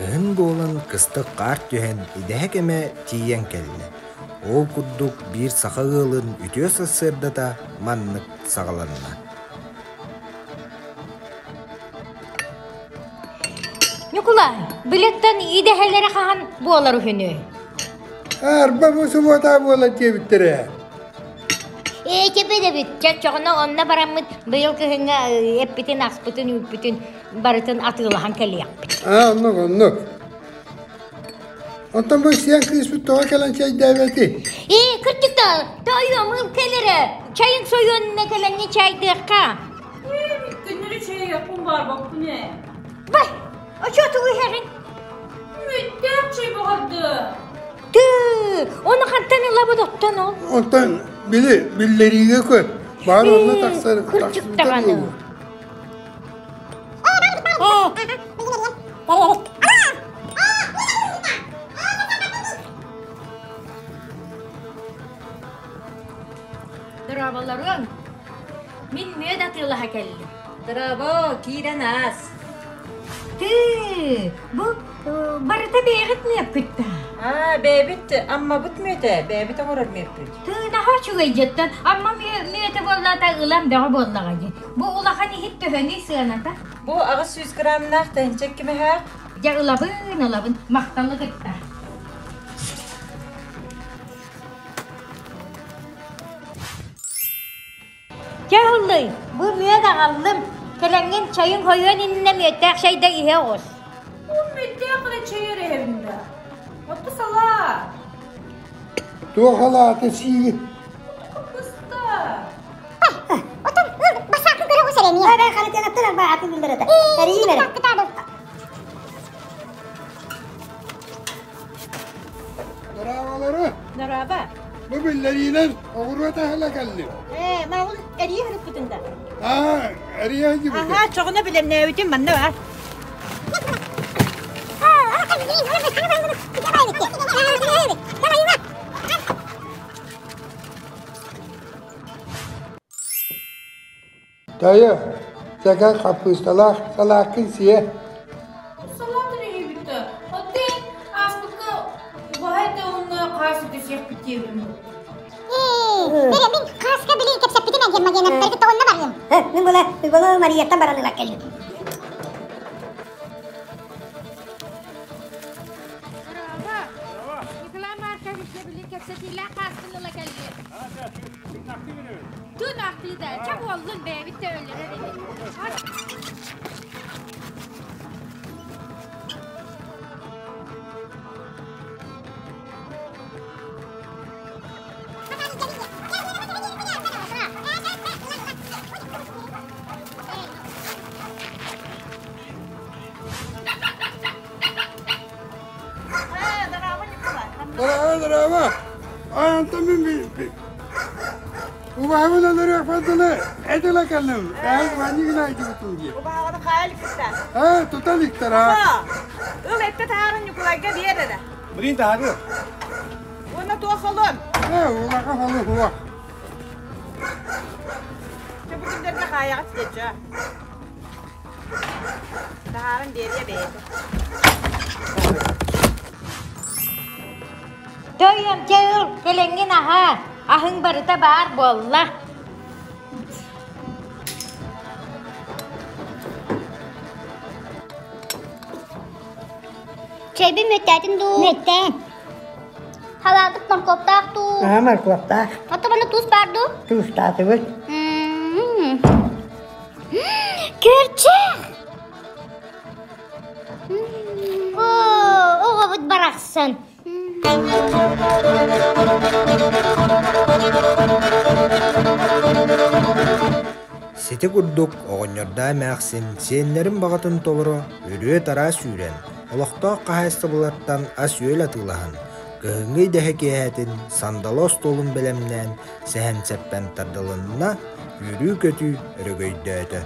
Кыһын буолан кыстык хаар түһэн идэһэ кэмэ тиийэн кэллэ. Ол курдук биир саха ыалын үтүө сарсыардата маннык саҕаланна. Ньукулай, билеттан идэһэлэрэ хаһан буолар үһүнүй? Арба бу субуота буолар диэбиттэрэ. Ээ, чэпэдэбит. Чочоҕуна онно бараммыт быйыл кыһыҥҥа эппитин, аспытын, үүппүтүн барытын атыылаһан кэлиэхпит. Аа, оннук, оннук. Оттон бу сиэн кыыспыт тоҕо кэлэн чэйдээбэтий? Ээ, кырдьык да, тоойуом, ыл кэл эрэ. Чайын сойуонна кэлэҥҥи чайдыахха. Күннэри чэйиэхпин баарбаппын ээ. Бай, очуотугу иһэҕин? Мүттээх чэй баҕарды. Тыы, ону хантан ылабыт оттон ол? Онтон били биллэриигэ көр. Баар онно тахсар Кырдьык даҕаны. Дорооболоруҥ! Мин мүөт атыылаһа кэллим. Дорообо, киирэн аас. Тыы, бу барыта бэйэҕит мүөппүт да? Аа, бэйэбит Аммабыт мүөтэ, бэйэбит оҥорор мүөппүт. Тыы, наһаа үчүгэй дьиттэн Амма мүөтэ буоллаата ылан бөҕө буоллаҕа дии. Бу улахан иһит төһөнүй сыаната? Бу 800 граммнаах тыһыынча кимэһээх. Дьэ ылабын, ылабын, махталы кытта. Чэ ыллый, бу мүөт аҕаллым. Кэлэҥҥин чайыҥ хойуон иннинэ мүөттээх чайда иһэ оҕус. Бу мүөттээх эрэ чэй эрэһэбин да. Отто салаа. Туох алаата сиигин? Кыста. Отон басаакын көрө оҕус эрэ эмиэ. Бай харытыанаттан арбаатын биллэрэтэ. Эрийим эрэ. Дорооболору. Дорообо. Бу биллэриинэн оҕуруот аһыла кэллим. Ээ, маҕын эрийэ сырыппытын да. Аа, эрийэ сылдьыбытым. Аһаа, чоҕуна билэмнээбитим манна баар. Тайа, сака хаппыысталаах салааккын сиэ. Салаат эрийбитэ. Оттон ааспыкка убаһай да уонна хаас үтүсүөхпүт диэбитим. Бэрэ мин хааска били кэпсэппитим эн Гермогеновтарга тоҕонно барыам. Мин була була Марияттан баран ылар кэллим. Николай Маркович били кэпсэтиилээх хааскын ыла кэллим. Тун ахтыыда, чэ буоллун бэйэбит да өлөрөр ини. Здорово, здорово. А, Антон мин Убаһабын өлөрүөхпүн дылы этилэ кэллим. Эһэҥ манньыгын айдыбытын дии. Убаһаҕаны хаайа иликтэр. Аа, тута иликтэр аа. Ыл этте таһааран Ньукулайга биэр эрэ. Блин, таһаарыа. Уонна туох холуон? Ээ, улахан холу суох. Чэ, бу күннэргэ хаайаҕыт диэччи. Таһааран биэриэ бэйэтэ. Тойон, чэ ыл, кэлэҥҥин аһаа, аһыҥ барыта баар буолла. Чэйбин мүөттээтин дуу? Мүөттээн. Халаатык моркуоптаах дуу? Аа, моркуоптаах. Ото манна туус баар дуу? Туустаатыбыт. Күрчэх! Оо, оҕобут барахсан. Сити курдук оҕонньордоо эмээхсин сиэннэрин баҕатын толоро үрүө-тараа сүүрэн, олохтоох хаһаайыстыбалартан ас-үөл атыылаһан, кыһыҥҥы идэһэ киэһэтин сандалы остуолун бэлэмнээн сэһэн-сэппэн тардылынна, үөрүү-көтүү өрөгөйдөөтө.